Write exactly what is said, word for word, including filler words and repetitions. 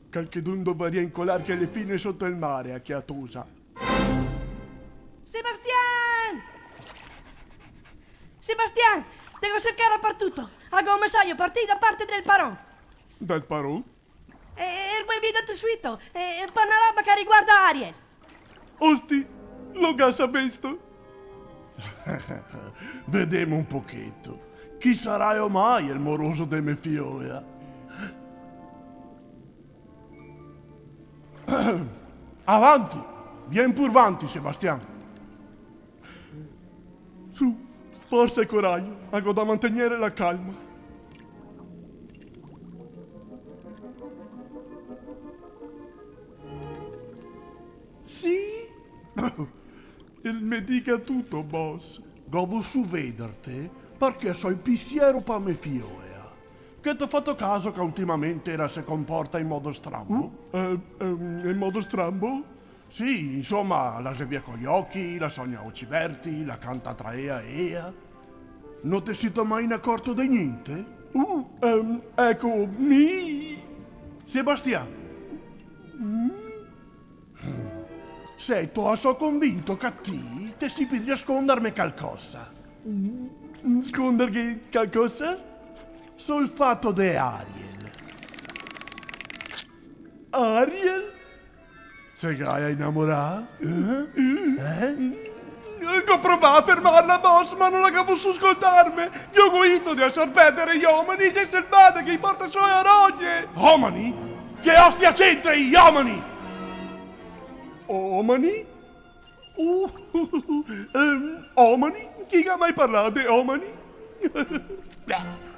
Calchedun dovaria incolar chele pine soto el mare, a che a tosa. Sebastian! Sebastian! Te go sercà dapartuto! Go un mesajo par ti da parte del paron! Del paron? E, e el me vien da te suito, e, e par na roba che riguarda Ariel. Osti, lo ga savesto? Vedemo un pocheto. Chi saralo mai el moroso de me fiola? Avanti, vien pur vanti, Sebastian. Su, forsa e corajo, go da mantegnere la calma. Sì? El me diga tuto, boss. Go vosù vederte, parché so in pensiero pa me fiola. Che te ga fato caso che ultimamente la se comporta in modo strambo? Uh, eh, ehm, in modo strambo? Sì, insoma, la xe via coi oci, la sogna a oci verti, la canta tra ea e ea. No te sito mai inacorto de gnente? Uh, ehm, eco, mi... Sebastian. Mm? Seto, so convinto che ti te si drio scondarme calcosa. Mm, scondarghe calcosa? Sul fato de Ariel. Ariel? Se ga inamorà? Eh? Eh? Go provà a fermarla, boss, ma no la ga vosù scoltarme. Go dito de asar vedare i omani, xe selvada che i porta solo rogne. Omani? Che ostia c'entra i omani? Omani? Uh, ehm, omani? Chi ga mai parlà de omani? Beh.